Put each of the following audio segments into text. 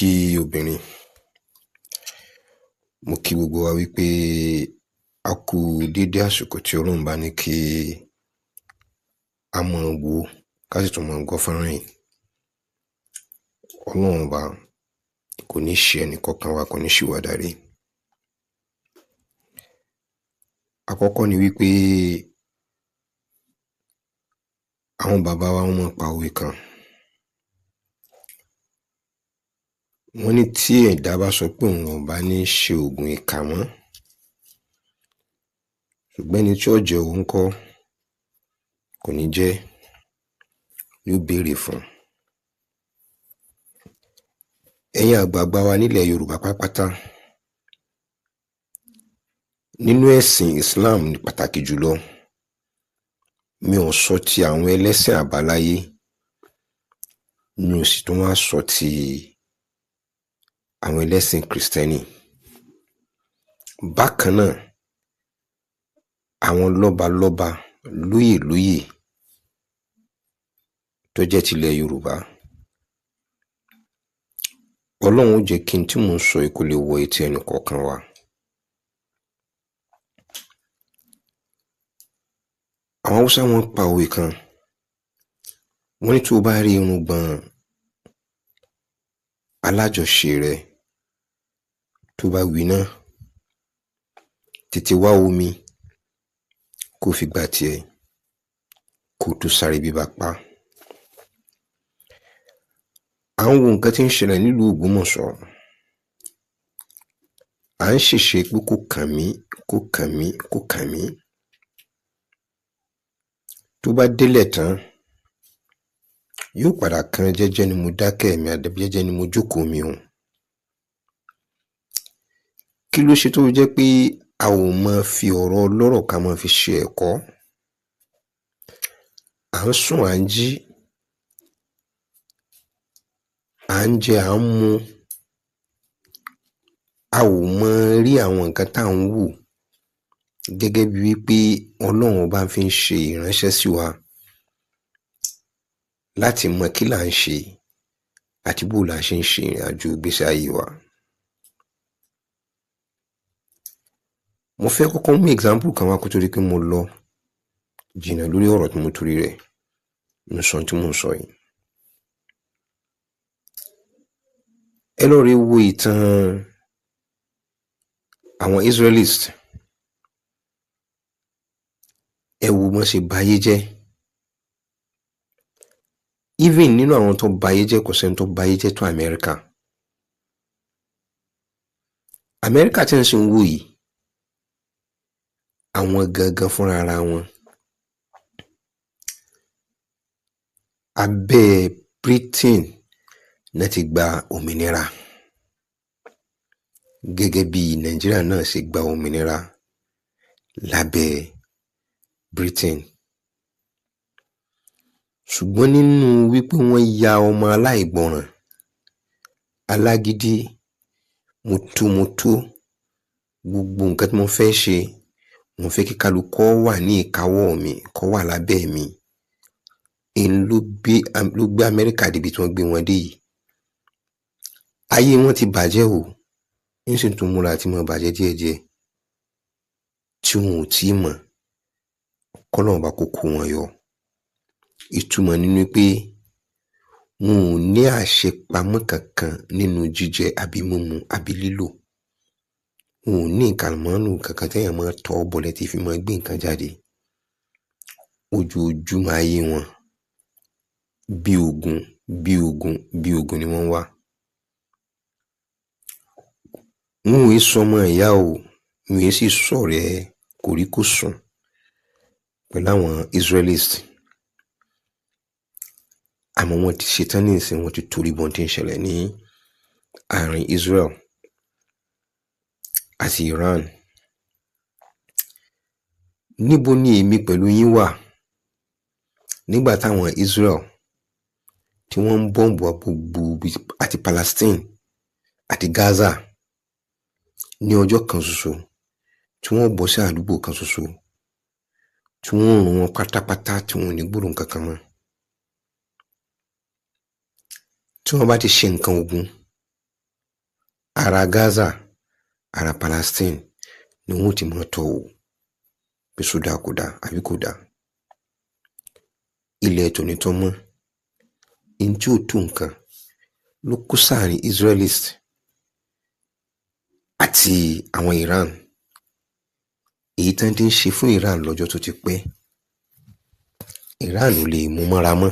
Kí obìnrin, mo kí gbogbo wa wípé a kú dédé àsìkò tí Ọlọ́run bá ní kí a máa wò ó, ká sì tún máa gbọ́ fọ́nrán yìí. Ọlọ́run Ọba kò ní ṣe ẹnìkọ̀ọ̀kan wa, kò ní ṣì wá darí. Àkọ́kọ́ ni wípé àwọn bàbá wa, wọ́n máa ń pa òwe kan. Wọ́n ní tí ẹ̀dá bá sọ pé òun ò bá ní ṣe ògùn ìkà mọ́, ṣùgbọ́n ẹni tí ó jẹ òun ńkọ́ kò ní jẹ́, yóò béèrè fún un. Ẹ̀yin àgbààgbà wa nílẹ̀ Yorùbá pátápátá, nínú ẹ̀sìn Islam ní pàtàkì jùlọ, mi ò sọ ti àwọn ẹlẹ́sìn àbáláyé, mi ò sì tún wá sọ ti àwọn ẹlẹ́sìn Kìrìsìtẹ́nì. Bákan náà, àwọn lọ́balọ́ba, lóyè lóyè tó jẹ́ tilẹ̀ Yorùbá, Ọlọ́run ó jẹ́ kí n tí mò ń sọ yìí kó lè wọ etí ẹnìkọ̀ọ̀kan wa. Àwọn Haúsá, wọ́n pa òwe kan. Wọ́n ní tí o bá rí irùngbọ̀n alájọṣe rẹ tó bá winá, tètè wá omi kó fi gba tiẹ̀ kó tó sáré bíbá pa. À ń wo nǹkan tí ń ṣẹlẹ̀ nílùú Ògbómọ̀ṣọ́, à ń ṣèṣe pé kò kàn mí, kò kàn mí, kò kàn mí. Tó bá délẹ̀ tán, yóò padà kan jẹ́jẹ́ ni mo dákẹ́ mi, àbí jẹ́jẹ́ ni mo jókòó mi o. Kí ló ṣe tó fi jẹ́ pé a ò máa fi ọ̀rọ̀ ọlọ́rọ̀ ká máa fi ṣe ẹ̀kọ́? À ń sùn, à ń jí, à ń jẹ, à ń mu, a ò mọ rí àwọn nǹkan tá à ń wò gẹ́gẹ́ bí wípé Ọlọ́run Ọba fi ń ṣe ìránṣẹ́ sí wa láti mọ kí là ń ṣe àti bó là ṣe ń ṣe ìrìn àjò ìgbésí ayé wa. Mo fẹ́ kọ́kọ́ mú example kan wá kó tó di pé mo lọ jìnnà lórí ọ̀rọ̀ tí mo torí rẹ̀ ń sọ tí mò ń sọ yìí. Ẹ lọ rí wo ìtàn àwọn Israelis, ẹ wo bọ́n ṣe bayé jẹ́. Even nínú àwọn tó bayé jẹ́, kò sẹ́ni tó bayé jẹ́ tó Amẹ́ríkà. Amẹ́ríkà tí ń sì ń wò yìí, àwọn gangan fúnra ara wọn, abẹ́ Britain náà ti gba òmìnira, gẹ́gẹ́ bí Nàìjíríà náà ṣe gba òmìnira lábẹ́ Britain. Ṣùgbọ́n nínú wípé wọ́n ya ọmọ aláìgbọràn, alágídí, mutúmutú, gbogbo nǹkan tí mo fẹ́ ṣe, mo fẹ́ kí kálukú wà ní ìkáwọ́ mi, kó wà lábẹ́ mi, èyí ló gbé Amẹ́ríkà débi tí wọ́n gbé wọn dé yìí. Ayé wọn ti bàjẹ́ o, ń sì tún múra àti máa bàjẹ́ díẹ̀díẹ̀ tí wọn ò tíì mọ̀. Kọ́lọ́run bá kó kó wọn yọ. Ìtumọ̀ nínú pé wọn ò ní àṣepamọ́ kankan nínú jíjẹ àbí mímu àbí lílò. Wọn ò ní nǹkan àlùmọ́nì kankan téèyàn máa tọwọ́ bọlẹ̀ tí fi máa gbé nǹkan jáde. Ojoojúmọ́ ayé wọn bí ogun, bí ogun, bí ogun ni wọ́n wà. Wọn ò sọmọ ìyá o, wọn ò sì ṣọ̀rẹ́ kòríkòsùn pẹ̀lú àwọn Israelis. Àmọ́ wọ́n ti ṣetán ní ìsìn, wọ́n ti torí bọ́n tí ń ṣẹlẹ̀ ní àárín Israel àti Iran. Níbo ni èmi pẹ̀lú yín wà nígbà táwọn Israel tí wọ́n ń bọ́ǹbù gbogbo àti Palestine àti Gaza ní ọjọ́ kan ṣoṣo, tí wọ́n bọ́ sí àdúgbò kan ṣoṣo, tí wọ́n run wọn pátápátá, tí wọn ò ní gbúròó nǹkan kan mọ́? Tí wọ́n bá ti ṣe nǹkan ogun, Ará Gaza, ará Palestine ni wọ́n ti máa tọ́ wò pé ṣó dáa kò dáa àbí kò dáa. Ilẹ̀ tòní tó mọ́, n tí ò tó nǹkan ló kó sáàrin Israelis àti àwọn Iran. Èyí tán ti ń ṣe fún Iran lọ́jọ́ tó ti pẹ́, Iran ò lè mú mọ́ra mọ́.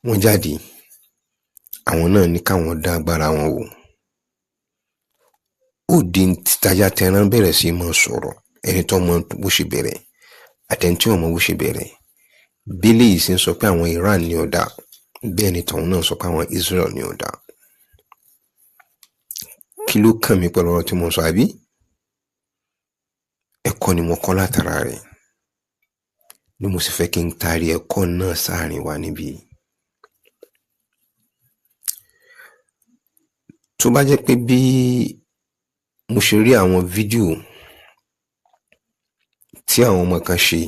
Wọ́n jáde, àwọn náà ní káwọn dá agbára wọn wò. Ó di títajà tẹran bẹ̀rẹ̀ sí máa sọ̀rọ̀, ẹni tó mọ bó ṣe bẹ̀rẹ̀ àtẹni tí ò mọ bó ṣe bẹ̀rẹ̀. Bí eléyìí ṣe ń sọ pé àwọn Iran ní ò dáa, bẹ́ẹ̀ ni tọ̀hún náà sọ pé àwọn Israel ní ò dáa. Kí ló kàn mí pẹ̀lú ọ̀rọ̀ tí mo sọ àbí? Ẹ̀kọ́ ni mo kọ́ látara rẹ̀, ni mo sì fẹ́ kí n taari ẹ̀kọ́ náà sáàrin wa níbí. Tó bá jẹ́ pé bí mo ṣe rí àwọn fídíò tí àwọn ọmọ kan ṣe,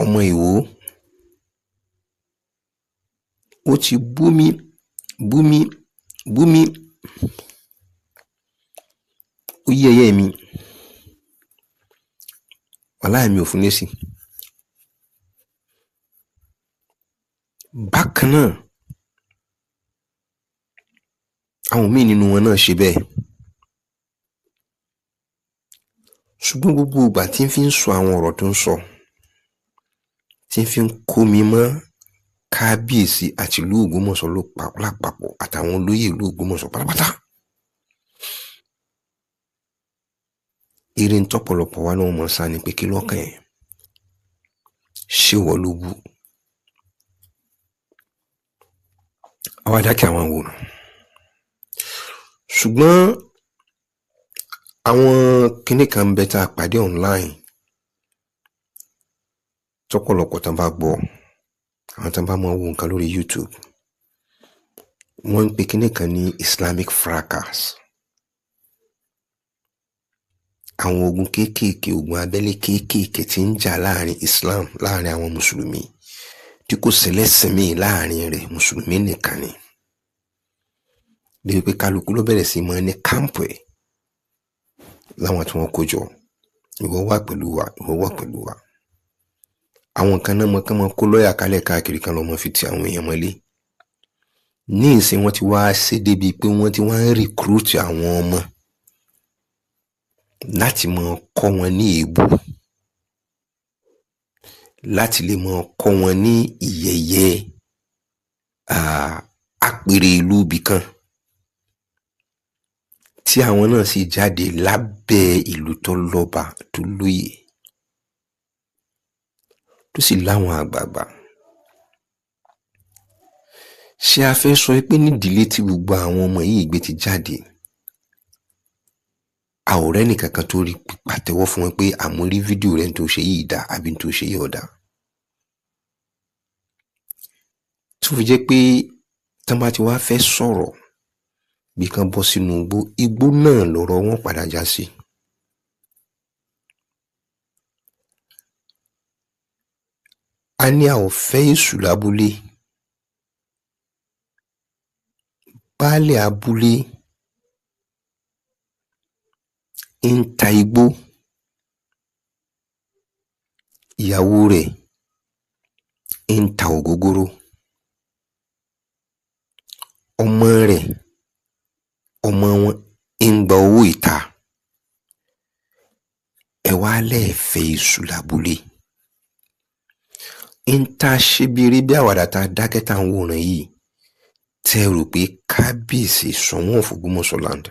ọmọ Ìwó, ó ti bú mi bú mi bú mi, ó yẹ̀yẹ́ mi, wàláhì mi ò fún lésì. Bákan náà, àwọn míì nínú wọn náà ṣe bẹ́ẹ̀. Ṣùgbọ́n gbogbo ìgbà tí ń fi ń sọ àwọn ọ̀rọ̀ tó ń sọ, tí ń fi ń kó mi mọ́ kábíyèsí àti ìlú Ògbómọ̀ṣọ́ lápapọ̀ àtàwọn olóyè ìlú Ògbómọ̀ṣọ́ pátápátá. Eré ń tọ́pọ̀lọpọ̀ wa náà mọ̀ sá ni pé kí lọ́kàn ẹ̀, ṣé ìwọ ló bú? Àwa dákẹ́ àwọn àwòrán. Ṣùgbọ́n àwọn kinní kan ń bẹ tá a pàdé online tọ́pọ̀lọpọ̀ tán bá gbọ́, àwọn tán bá máa wo nǹkan lórí YouTube, wọ́n ń pe kinní kan ní Islamic fracas. Àwọn ogun kéékèèké, ogun abẹ́lé kéékèèké tí ń jà láàrin Islam, láàrin àwọn Mùsùlùmí, tí kò sẹ́lẹ̀sìn míì láàrin rẹ̀, Mùsùlùmí nìkan ni. Débi pé kálukú ló bẹ̀rẹ̀ sí máa ní káàmpù ẹ̀ láwọn tí wọ́n kó jọ. Ìwọ wà pẹ̀lú wa, ìwọ wà pẹ̀lú wa. Àwọn kan náà mọ kán máa kó lọ́ọ̀yà kálẹ̀ káàkiri kan lọ́ mọ fi ti àwọn èèyàn mọ́lé. Ní ìsìn wọ́n ti wá ṣe débi pé wọ́n ti wá ń recruit àwọn ọmọ láti máa kọ́ wọn ní èébú, láti lè máa kọ́ wọn ní ìyẹ̀yẹ́ àpèrè ìlú ibìkan tí àwọn náà sì jáde lábẹ́ ìlú tó lọ́ba tó lóyè tó sì láwọn àgbààgbà. Ṣé a fẹ́ sọ pé nídìílé tí gbogbo àwọn ọmọ yìí gbé ti jáde, a ò rẹ́nì kankan tó rí pàtẹ́wọ́ fún wọn pé àmọ́ rí fídíò rẹ̀ tó ṣe yìí dá àbí tó ṣe yìí ọ̀dà? Tó fi jẹ́ pé tán bá ti wá fẹ́ sọ̀rọ̀ bí kán bọ́ sínú igbó, igbó náà lọ̀rọ̀ wọn padà já sí. A ní a ò fẹ́ èṣù lábúlé. Baálẹ̀ abúlé ń ta igbó, ìyàwó rẹ̀ ń ta ògógóró, ọmọ rẹ̀, ọmọ wọn ń gba owó ìta. Ẹ wá lẹ́ẹ̀fẹ́ èṣù lábúlé. Ń tá a ṣe bí eré bí àwàdà tá a dákẹ́ tá à ń wòran yìí, tẹ́ ẹ rò pé kábíyèsí Ṣọ̀ún of Ògbómọ̀ṣọ́ land,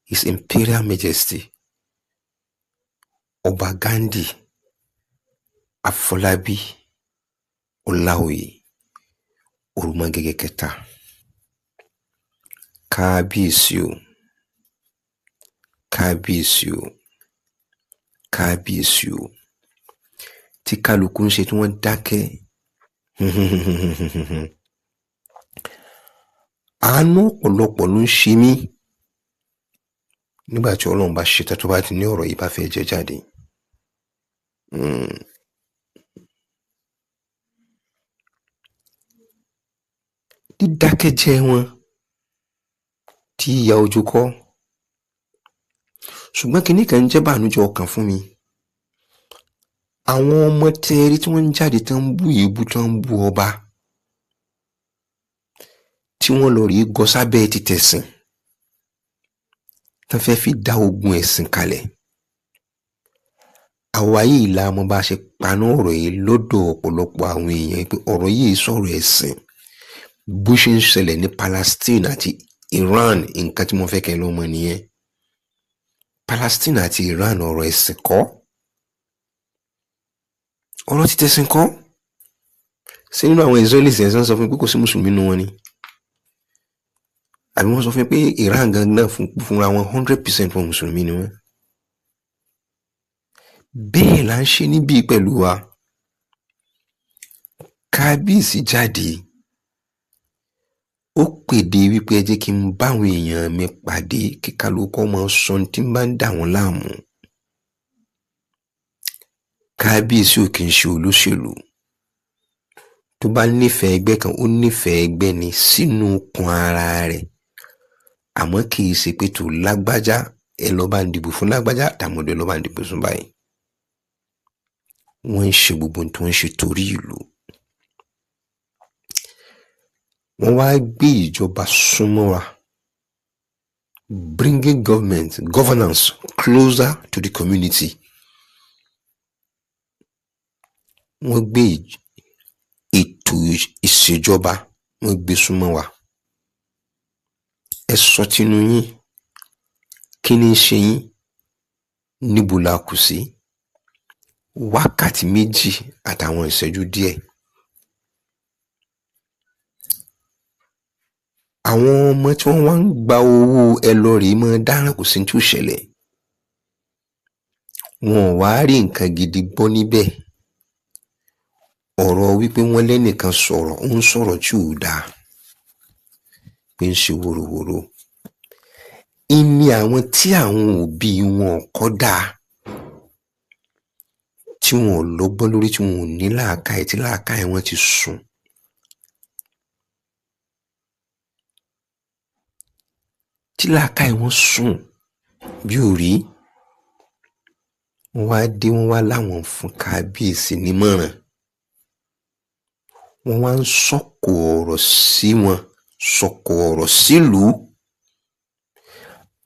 His Imperial Majesty Ọba Ghandi Afọlábí Ọláoyè Òròmọgẹ́gẹ́ kẹta, kábíyèsí o, kábíyèsí o, kábíyèsí o, tí kálukú ń ṣe tí wọ́n dákẹ́. Àánú ọ̀pọ̀lọpọ̀ ló ń ṣe mí nígbà tí Ọlọ́run bá ṣetán tó bá ti ní ọ̀rọ̀ yìí bá fẹ́ jẹ jáde. Dídákẹ́jẹ́ wọn tí ya ojú kọ́. Ṣùgbọ́n kinní kan ń jẹ́ bànújẹ́ ọkàn fún mi. Àwọn ọmọ tẹ́ ẹ rí tí wọ́n ń jáde tán ń bú èébú, tán ń bú ọba, tí wọ́n lọ rí gọ sábẹ́ títẹ̀sìn, tán fẹ́ fi dá ogun ẹ̀sìn kalẹ̀. Àwa yìí la mọ̀ bá a ṣe paná ọ̀rọ̀ yìí lọ́dọ̀ ọ̀pọ̀lọpọ̀ àwọn èèyàn pé ọ̀rọ̀ yìí sọ̀rọ̀ ẹ̀sìn. Bó ṣe ń ṣẹlẹ̀ ní Palestine àti Iran, nǹkan tí mo fẹ́ kẹ́ ló mọ̀ nìyẹn. Palestine àti Iran, ọ̀rọ̀ ẹ̀sìn kọ́, ọ̀rọ̀ títẹ̀sìn kọ́. Ṣé nínú àwọn Israelis ẹ̀ sọ fún mi pé kò sí mùsùlùmí nínú wọn ni? Àbí wọ́n sọ fún mi pé Iran gan náà fúnra wọn 100% wọn mùsùlùmí ni wọ́n? Bẹ́ẹ̀ là ń ṣe níbí pẹ̀lú wa. Kábíyèsí jáde, ó pèdè wípé ẹ jẹ́ kí n báwọn èèyàn mi pàdé, kí kálukú ọmọ sọ tí ń bá ń dà wọ́n láàmú. Kábíyèsí ò kì í ṣe olóṣèlú. Tó bá nífẹ̀ẹ́ ẹgbẹ́ kan, ó nífẹ̀ẹ́ ẹgbẹ́ ni sínú kun ara rẹ̀, àmọ́ kì í ṣe pé tó lágbájá ẹ lọ bá ń dìbò fún lágbájá, tàmọ̀dé lọ bá ń dìbò fún báyìí. Wọ́n ń ṣe gbogbo ohun tí wọ́n ń ṣe torí ìlú. Wọ́n wá gbé ìjọba súnmọ́ wa, bringing government governance closer to the community. Wọ́n gbé ètò ìṣèjọba, wọ́n gbé súnmọ́ wa. Ẹ sọ tinú yín, kí ni ń ṣe yín, níbo la kù sí? Wákàtí 2 àtàwọn ìṣẹ́jú díẹ̀. Àwọn ọmọ tí wọ́n wá ń gba owó ẹ lọ rèé mọ́ dáràn, kò sí tí ò ṣẹlẹ̀. Wọn ò wá rí nǹkan gidi gbọ́ níbẹ̀. Ọ̀rọ̀ wípé wọ́n lẹ́nìkan sọ̀rọ̀, ó ń sọ̀rọ̀ tí ò dáa, pé ń ṣe wòròwòro. Ìní àwọn tí àwọn òbí wọn kọ́ dáa, tí wọn ò lọ́gbọ́n lórí, tí wọn ò ní làákàyè, tí làákàyè wọn ti sùn. Tí làákàyè wọn sùn bí ò rí. Wọ́n wá dé, wọ́n wá láwọn fún kábíyèsí nímọ̀ràn. Wọ́n wá ń sọ̀kò ọ̀rọ̀ sí wọn, sọ̀kò ọ̀rọ̀ sílùú.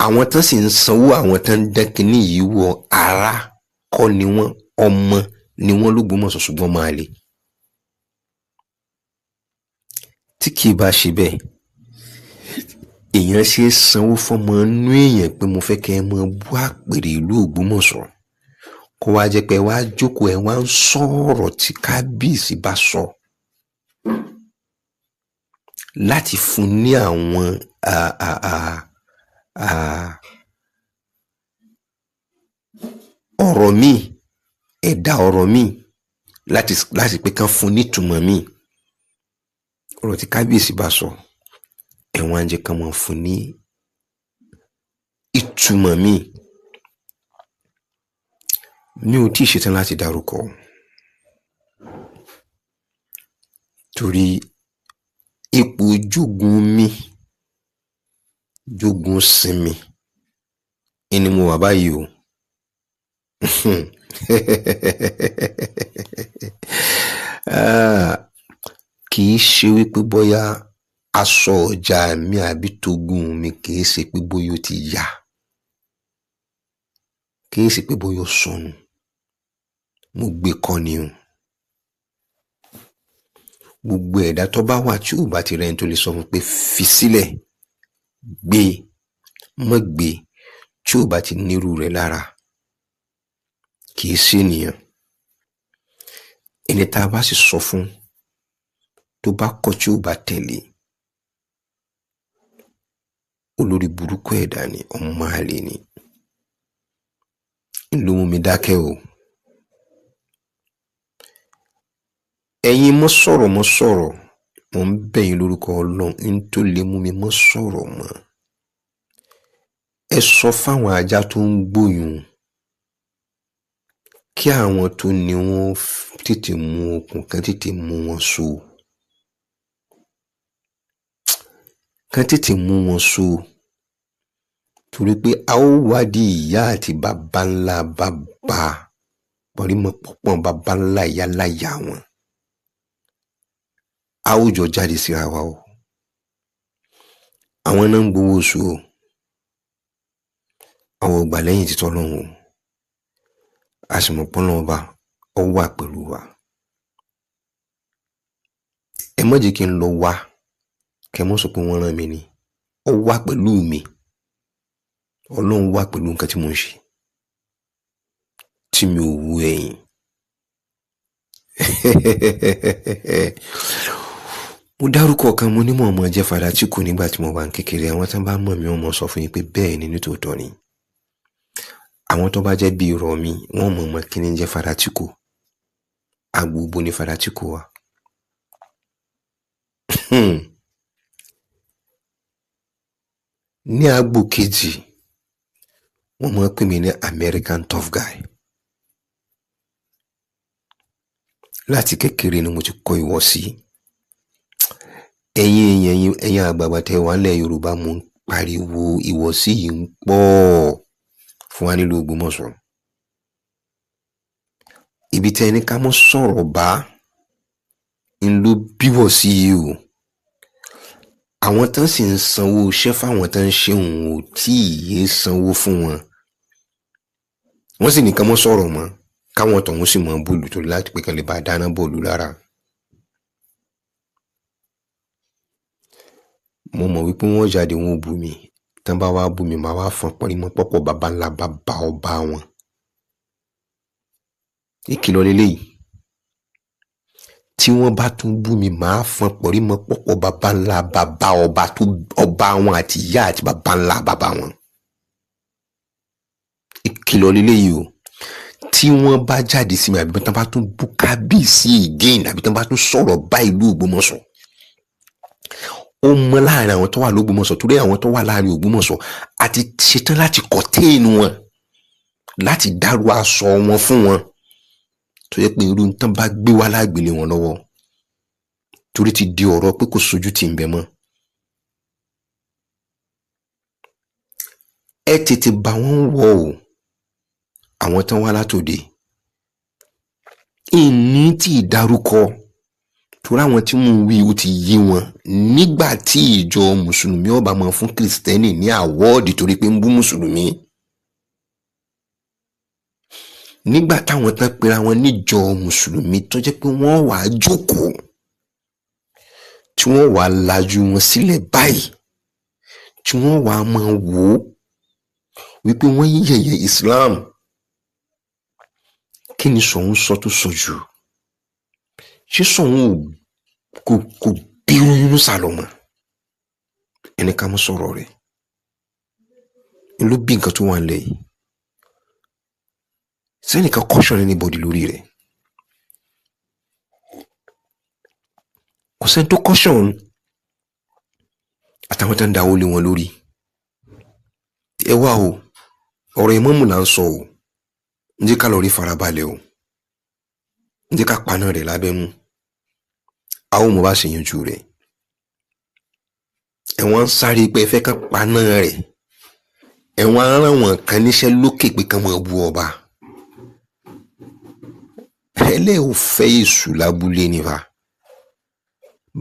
Àwọn tán sì ń sanwó, àwọn tán ń dán kinní yìí wọ, ara kọ́ ni wọ́n, ọmọ ni wọ́n l'Ógbómọ̀ṣọ́, ṣùgbọ́n máa le. Tí kì í bá ṣe bẹ́ẹ̀, èèyàn ṣe é sanwó fọmọ inú èèyàn pé mo fẹ́ kẹ́ ẹ máa bú àpèrè ìlú Ògbómọ̀ṣọ́, kó wá jẹ́ pé ẹ wá jókòó, ẹ wá ń sọ̀rọ̀ tí kábíyèsí bá sọ láti fún ní àwọn ọ̀rọ̀ míì, ẹ̀dà ọ̀rọ̀ míì láti pé kán fún nítumọ̀ míì. Ọ̀rọ̀ tí kábíyèsí bá sọ, ẹ̀wọ̀n á jẹ́ kán máa fún ní ìtumọ̀ míì. Mi ò tíì ṣetán láti dárúkọ, torí ipò jogun mi, jogun sinmi ni mo wà báyìí o. Kì í ṣe wípé bóyá aṣọ ọjà mi àbí togun mi, kì í ṣe pé bóyá ó ti yá, kì í ṣe pé bóyá ó sọnù. Mo gbé kọ́ ni o. Gbogbo ẹ̀dá tó bá wà tí ò bá ti rẹ́ni tó lè sọ fún pé fi sílẹ̀, gbé, mọ́ gbé, tí ò bá ti nírú rẹ̀ lára, kì í ṣe ènìyàn. Ẹni tá a bá sì sọ fún tó bá kọ̀ tí ò bá tẹ̀lé, olórí burúkú ẹ̀dá ni, ọmọ àlè ni. Ló mú mi dákẹ́ o. Ẹ̀yin mọ́ sọ̀rọ̀ mọ́ sọ̀rọ̀, mò ń bẹ̀ yín lórúkọ Ọlọ́run, ń tó lè mú mi mọ́ sọ̀rọ̀ mọ́. Ẹ sọ fáwọn ajá tó ń gbóyún kí àwọn tó ní wọn tètè mú okùn kan, tètè mú wọn so. Kán tètè mú wọn so, torí pé a ó wádìí ìyá àti bàbá ńlá bàbá pọ̀rímọpọ̀pọ̀n bàbá ńlá ìyá láyà wọn. A ó jọ jáde síra wa o. Àwọn náà ń gbowó oṣù o. Àwọn ò gbà lẹ́yìn títọ́ Ọlọ́run o. A sì mọ̀ pọ́n Ọlọ́run ọba ó wà pẹ̀lú wa. Ẹ má jẹ́ kí n lọ wá kẹ́ mọ́ sọ pé wọ́n rán mi ni. Ó wà pẹ̀lú mi. Ọlọ́run wà pẹ̀lú nǹkan tí mò ń ṣe tí mi ò wú ẹ̀yìn. Mo dárúkọ kan, mo ní mọ̀ ọmọ jẹ́ Fada Chiku nígbà tí mo wà ní kékeré. Àwọn tí wọ́n bá mọ̀ mí, wọ́n mọ̀ sọ fún yín pé bẹ́ẹ̀ ni, nítòótọ́ ni. Àwọn tó bá jẹ́ bí irọ́ mi, wọ́n mọ̀ mọ̀ kí ni jẹ́ Fada Chiku. Agbègbè ni Fada Chiku wà. Ní agbo kejì, wọ́n máa ń pè mí ní American tough guy. Láti kékeré ni mo ti kọ́ ìwọ̀sí. Ẹ̀yin èèyàn, ẹ̀yin àgbààgbà tẹ́ wà nílẹ̀ Yorùbá, mo ń pariwo ìwọ̀sí yìí ń pọ̀ fún wa nílùú Ògbómọ̀ṣọ́. Ibi tẹ́ ẹ ní ká mọ́ sọ̀rọ̀ bá ń ló bíwọ̀sí yìí o. Àwọn tán sì ń sanwó iṣẹ́ fáwọn tán ń ṣe òun ò tí ì yé sanwó fún wọn. Wọ́n sì ní ká mọ́ sọ̀rọ̀ mọ́, káwọn tọ̀hún sì mọ́ bọ́ọ̀lù torí láti pé kán lè bá dáná bọ́ọ̀lù lára. Mo mọ̀ wípé wọ́n jáde, wọn ò bú mi. Tán bá wá bú mi, màá wá fọn pọ́nrímọ́ pọ́pọ̀ bàbá ńlá bàbá ọba wọn. Ìkìlọ̀ leléyìí. Tí wọ́n bá tún bú mi, màá fọn pọ̀rímọ́ pọ́pọ̀ bàbá ńlá bàbá ọba tó ọba wọn àti ìyá àti bàbá ńlá bàbá wọn. Ìkìlọ̀ leléyìí o. Tí wọ́n bá jáde sí mi, àbí tán bá tún bú kábíyèsí again, àbí tán bá tún sọ̀rọ̀ bá ìlú Ògbómọ̀ṣọ́, ó mọ láàrin àwọn tó wà lÓgbómọ̀ṣọ́, torí àwọn tó wà láàrin Ògbómọ̀ṣọ́ àti ṣetán láti kọ̀téènù wọn, láti dárú aṣọ wọn fún wọn, tó yẹ pé irú tán bá gbé wá lágbèlé wọn lọ́wọ́, torí ti di ọ̀rọ̀ pé kò sójú tì ń bẹ mọ́. Ẹ tètè bá wọn wọ̀ o, àwọn tán wá látòde. Ìní tí ì dárúkọ, torí àwọn tí mò ń wí ó ti yé wọn. Nígbà tí ìjọ mùsùlùmí ọba máa fún kìrìsìtẹ́nì ní àwọ́ọ̀dì torí pé ń bú mùsùlùmí, nígbà táwọn tán pera wọn níjọ mùsùlùmí tó jẹ́ pé wọ́n wàá jókòó, tí wọ́n wàá lajú wọn sílẹ̀ báyìí, tí wọ́n wàá máa wò ó wípé wọ́n ń yẹ̀yẹ́ Islam. Kí ni Ṣọ̀ún sọ tó sọ jù? Ṣé Ṣọ̀ún kò bírú Yunusa lọ mọ́? Ẹni ká mọ́ sọ̀rọ̀ rẹ̀ ló bí nǹkan tó wà nílẹ̀ yìí. Sẹ́nìkan caution anybody lórí rẹ̀? Kò sẹ́ni tó caution àtàwọn tó ń dáwó lé wọn lórí. Ẹ wá o, ọ̀rọ̀ ìmáàmù là ń sọ o. Ǹjẹ́ ká lọ rí farabalẹ̀ o. Ǹjẹ́ ká paná rẹ̀ lábẹ́nú. A ó mọ̀ bá ṣe yanjú rẹ̀. Ẹ̀wọ̀n ń sáré pé ẹ fẹ́ ká paná rẹ̀. Ẹ̀wọ̀n á rán wọn kan níṣẹ́ lókè pé kán máa bú ọba. Ẹlẹ́ ò fẹ́ èṣù lábúlé ni fa.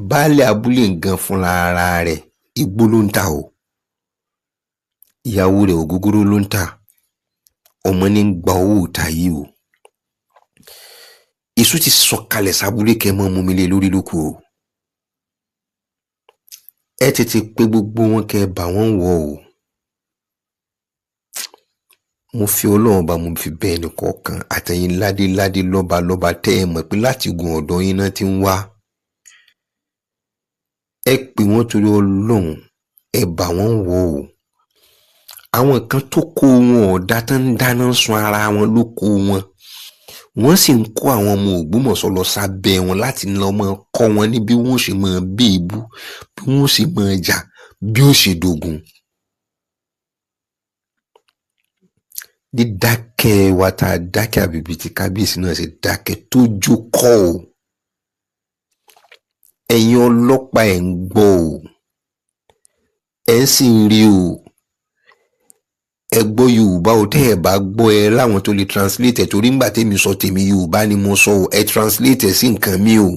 Baálé abúlé nǹkan fúnra ara rẹ̀ igbó ló ń tà o. Ìyàwó rẹ̀ ògógóró ló ń tà. Ọmọ ní ń gba owó ìta yìí o. Èṣù ti sọ̀kalẹ̀ sábúlé kẹ́ mọ́ mú mi lé lórí lóko o. Ẹ tètè pé gbogbo wọn kẹ́ bà wọ́n wọ̀ o. Mo fi Ọlọ́run bá, mo fi bẹ́ẹ̀ ní kọ̀ọ̀kan àtẹ̀yìn ládéládé lọ́ba lọ́ba tẹ́ ẹ mọ̀ pé láti gun ọ̀dọ̀ yín náà ti ń wá. Ẹ pè wọ́n torí Ọlọ́run, ẹ bà wọ́n wọ̀ o. Àwọn kan tó kó wọn ọ̀dà tán ń dáná sun ara wọn ló kó wọn. Wọ́n sì ń kó àwọn ọmọ Ògbómọ̀ṣọ́ lọ sábẹ́ wọn láti lọ máa kọ́ wọn ní bí wọ́n ṣe máa bí ebú, bí wọ́n ṣe máa jà, bí ó ṣe dògùn. Dídákẹ́ wa tá a dákẹ́, àbíbi tí kábíyèsí náà ṣe dákẹ́ tójú kọ́ o. Ẹ̀yin ọlọ́pàá ẹ̀ ń gbọ́ o. Ẹ̀ ń sì ń rí o, ẹ gbọ́ Yorùbá o. Tẹ́ ẹ bá gbọ́, ẹ láwọn tó lè translate ẹ̀, torí ńgbà tèmi sọ tèmi, Yorùbá ni mo sọ o. Ẹ translate ẹ̀ sí nǹkan mi o.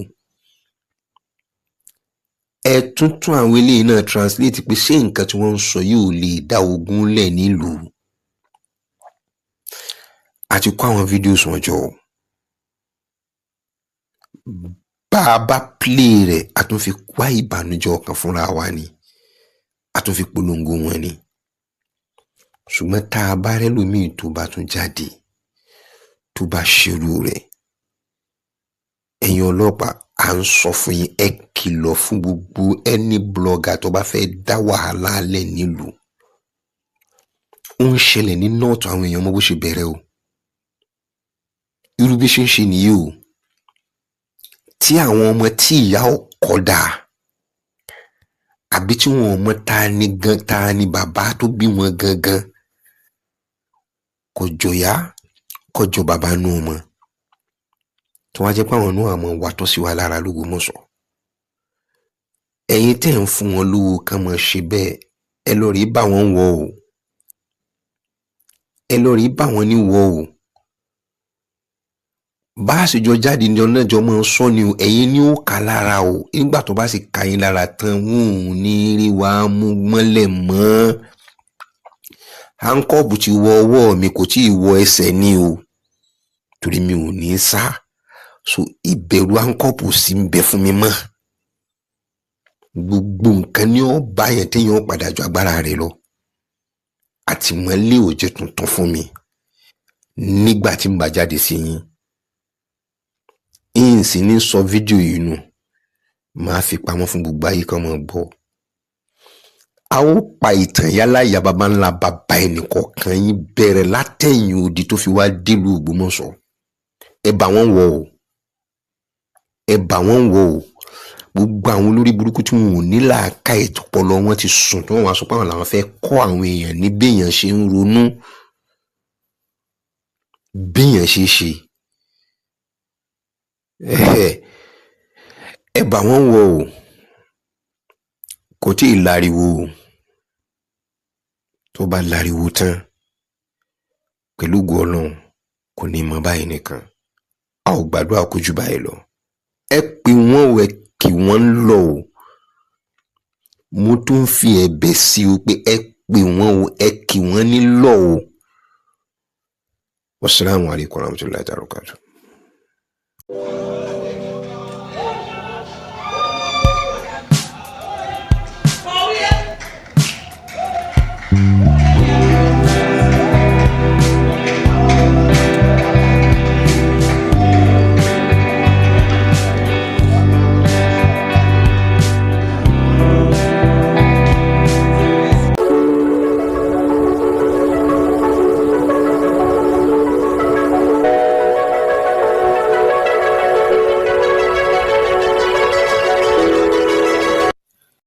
Ẹ tún tún àwọn eléyìí náà translate pé ṣé nǹkan tí wọ́n ń sọ yìí ò lè dá ogun lẹ̀ nílùú. Àti kó àwọn videos wọn jọ, bá a bá play rẹ̀, a tún fi wá ìbànújẹ́ ọkàn fúnra wa ni, a tún fi polongo wọn ni. Ṣùgbọ́n tá a bá rẹ́lòmíì tó bá tún jáde tó bá ṣerú rẹ̀, ẹ̀yin ọlọ́pàá, à ń sọ fún yín, ẹ kìlọ̀ fún gbogbo ẹni blogger tó bá fẹ́ dá wàhálà lẹ̀ nílùú. Ó ń ṣẹlẹ̀ ní North, àwọn èèyàn mọ bó ṣe bẹ̀rẹ̀ o. Irú bí ṣe ń ṣe nìyí o, tí àwọn ọmọ tí ìyá ọkọ dà àbí tí wọn ò mọ ta ni gan, ta ni bàbá tó bí wọn gangan, kò jọyà kò jọ bàbá nù ọmọ tí wọ́n á jẹ́ pé àwọn náà àmọ́ wà tó sí wa lára l'Ógbómọ̀ṣọ́. Ẹ̀yin tẹ́ ń fún wọn lówó kán mọ̀ ṣe bẹ́ẹ̀, ẹ lọ rí bá wọn wọ̀ o, ẹ lọ rí bá wọn ní wọ̀ o. Bá a sì jọ jáde ní ọ̀nà ìjọ máa ń sọ ni o. Ẹ̀yin ni ó kà lára o. Nígbà tó bá sì ka yín lára tán, wọn ò ní rí wa mú mọ́lẹ̀ mọ́. Handcuff ti wọ ọwọ́ mi, kò tí ì wọ ẹsẹ̀ ní o, torí mi ò ní sá. So ìbẹ̀rù handcuff sì ń bẹ fún mi mọ́. Gbogbo nǹkan ní ó bá yẹn téèyàn padà ju agbára rẹ̀ lọ. Àtìmọ́lé ò jẹ́ tuntun fún mi. Nígbà tí n bá jáde sí yín, yín sì ní sọ fídíò yìí nù, máa fi pamọ́ fún gbogbo ayé kan máa gbọ́. A ó pa ìtàn yálà ìyá baba ńlá bàbá ẹnìkọ̀ọ̀kan yín bẹ̀rẹ̀ látẹ̀yìn odi tó fi wá délùú Ògbómọ̀ṣọ́. Ẹ bá wọn wọ̀ o, ẹ bá wọn wọ̀ o. Gbogbo àwọn olórí burúkú tí wọn ò ní làákàyè, tọpọlọ wọn ti sùn, tí wọn wá sọ pé àwọn làwọn fẹ́ kọ́ àwọn èèyàn ní béèyàn ṣe ń ronú, béèyàn ṣe ṣe, ẹ bá wọn wọ̀ o. Kò tí ì láriwo o. Tó bá láriwo tán, pẹ̀lú ògo Ọlọ́run, kò ní mọ báyìí nìkan. A ò gbàdúrà kó jù báyìí lọ. Ẹ pè wọ́n o, ẹ kì wọ́n ń lọ o. Mo tún ń fi ẹ̀bẹ̀ sí o pé ẹ pè wọ́n o, ẹ kì wọ́n nílọ̀ o. Wasalaamu alaykum wa rahmatulahi wa barakatuh.